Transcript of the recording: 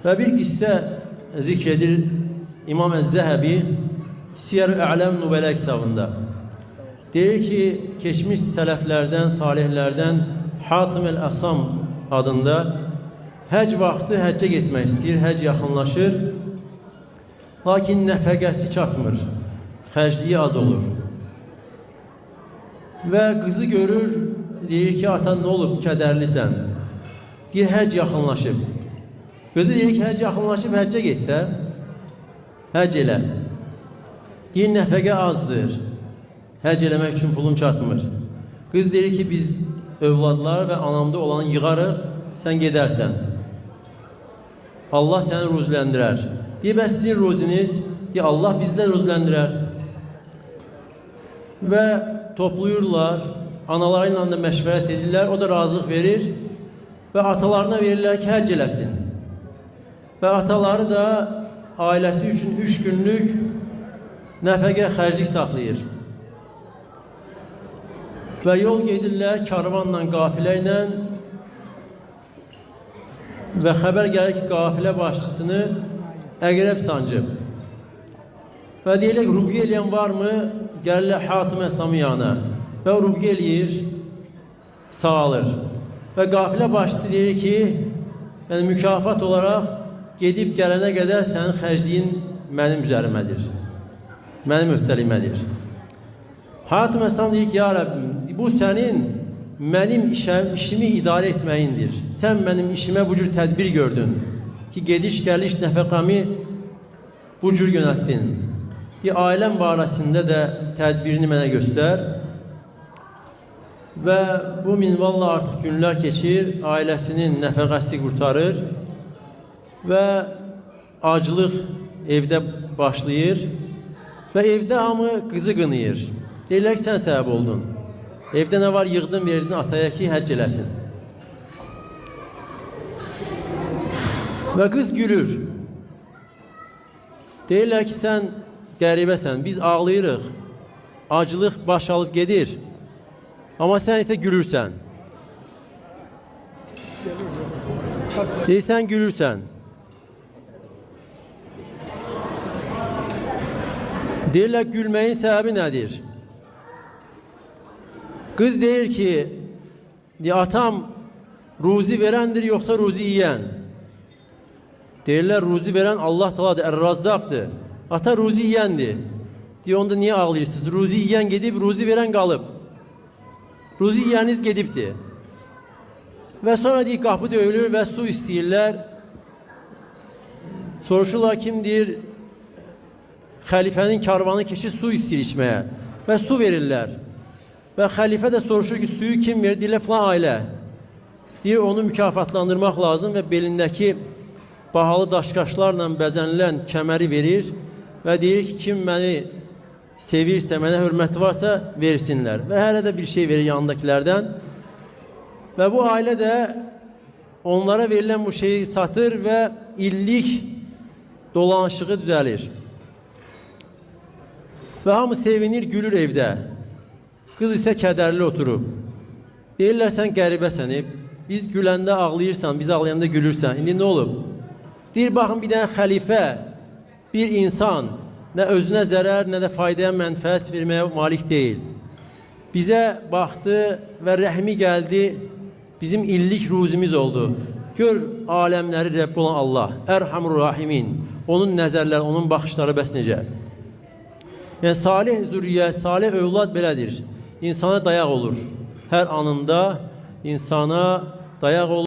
Və bir qissə zikr edir İmam Əz-Zəhəbi Siyər-ü Ələm Nübələ kitabında. Deyir ki, keçmiş sələflərdən, salihlərdən Hatim el-Əsam adında həcc vaxtı həccə getmək istəyir, həcc yaxınlaşır. Lakin nəfəqəsi çatmır, xərcliyi az olur. Və qızı görür, deyir ki, ata nə olub, kədərlisən? Deyir, həcc yaxınlaşıb. Qızı deyir ki, həcc yaxınlaşıb, həccə get də. Həcc elə. Deyir, nəfəqə azdır. Həcc eləmək üçün pulum çatmır. Qız deyir ki, biz övladlar və anamda olanı yığarıq, sən gedərsən. Allah səni ruzləndirər. Deyir, bəs sizin ruziniz? Deyir, Allah bizi də ruzləndirər. Və toplayırlar, anaları ilə də məşvərət edirlər, o da razılıq verir və atalarına verirlər ki, həcc eləsin. Və ataları da ailəsi üçün 3 günlük nəfəqə xərclik saxlayır. Və yol gedirlər karvanla, qafilə ilə və xəbər gəlir ki, qafilə başçısını əqrəb sancıb. Və deyirlər, ruqyə eləyən varmı? Gəlirlər Hatim Əsamın yanına. Və ruqyə eləyir, sağalır. Və qafilə başçısı deyir ki, yəni mükafat olaraq gedib gələnə qədər sənin xərcliyin mənim üzərimədir. Mənim öhdəlimədir. Hatim Əsam deyir ki, ya Rəbbim, bu sənin mənim işimi idarə etməyindir. Sən mənim işimə bu cür tədbir gördün ki, gediş gəliş nəfəqəmi bu cür yönətdin. Bir ailəm barəsində də tədbirini mənə göstər. Və bu minvalla artıq günlər keçir, ailəsinin nəfəqəsi qurtarır və aclıq evdə başlayır və evdə hamı qızı qınayır. Deyirlər ki, sən səbəb oldun. Evdə nə var yığdın, verdin ataya ki, həcc eləsin. Və qız gülür. Deyirlər ki, sən qəribəsən, biz ağlayırıq. Aclıq baş alıb gedir. Amma sən isə gülürsən. Deyirsən, gülürsən. Deyirlər, gülməyin səbəbi nədir? Qız deyir ki, atam ruzi verəndir yoxsa ruzi yiyən? Deyirlər, ruzi verən Allah Teala'dır, Ər-Razzaqdır. Ata ruzi yiyəndir. Deyir, onda niyə ağlayırsınız? Ruzi yiyən gedib, ruzi verən qalıb. Ruzi yiyəniz gedibdir. Və sonra deyir, qapı döyülür və su istəyirlər. Soruşurlar, kim deyir, xəlifənin karvanı keçir, su istəyir içməyə. Və su verirlər. Və xəlifə də soruşur ki, suyu kim verir? Deyirlər, filan ailə. Deyir, onu mükafatlandırmaq lazım və belindəki bahalı daşqaşlarla bəzənilən kəməri verir və deyir ki, kim məni sevirsə, mənə hörməti varsa versinlər. Və hələ də bir şey verir yanındakilərdən. Və bu ailə də onlara verilən bu şeyi satır və illik dolanışığı düzəlir. Və hamı sevinir, gülür evdə. Qız isə kədərli oturub. Deyirlər, sən qəribəsən, biz güləndə ağlayırsan, biz ağlayanda gülürsən. İndi nə olub? Deyir, baxın, bir dənə xəlifə, bir insan nə özünə zərər, nə də faydaya mənfəət verməyə malik deyil. Bizə baxdı və rəhmi gəldi, bizim illik ruzimiz oldu. Gör aləmləri Rəbb olan Allah, Ərhamur Rahimin, onun nəzərləri, onun baxışları bəs necə? Yəni, salih zürriyyət, salih övlad belədir. İnsana dayaq olur. Hər anında insana dayaq olur.